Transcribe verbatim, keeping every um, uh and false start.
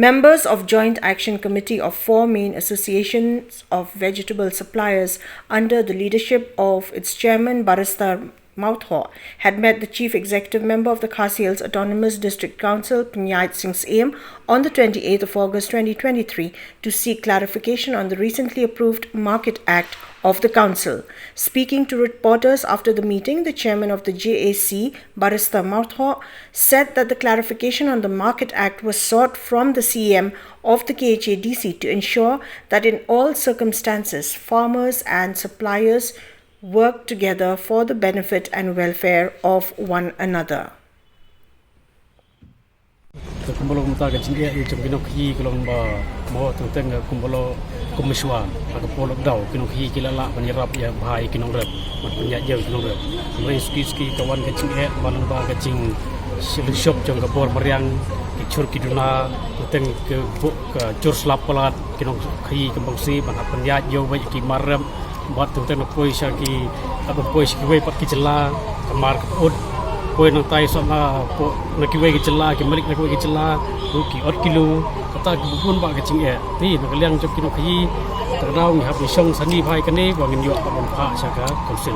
Members of Joint Action Committee of four main associations of vegetable suppliers under the leadership of its chairman Barrister Mawthoh had met the Chief Executive Member of the Khasi Hills Autonomous District Council, Panchayat Singh Syiem, on the twenty-eighth of August twenty twenty-three to seek clarification on the recently approved Market Act of the Council. Speaking to reporters after the meeting, the chairman of the J A C, Barrister Mawthoh, said that the clarification on the Market Act was sought from the C M of the K H A D C to ensure that in all circumstances, farmers and suppliers work together for the benefit and welfare of one another. Te kumba long mynta ka jingeh ïa jong ki nongkhaïi ka long ba mo teng teng kumba long kum mynshwa ha ka por lockdown ki nongkhaïi ki la lah ban ïarap ïa bha ïa ki nongrep ban pynïaid ïa ki nongrep. Kumba ïa suki suki ka wan ka jingeh ba long ba ka jing shop jong ka bor mariang ki chur ki duna teng teng ka bok ka chur slap palat ki nongkhaïi ka bangsi ban hap pynïaid ïa ki mar rep. Bad teng teng na poi sha ki, haba poi sha kiwei pat ki jylla, ka mar ka put, poi nangtai sha na, poi na kiwei ki jylla, ki malik na kiwei ki jylla, ruh ki ot ki lu, kata ki bun bah ka jingeh. Te na ka liang jong ki nongkhaïi, te ka daw ngi hap ngi shong sani bha ïa kane, ba ngin ïoh pat ban phah sha ka council.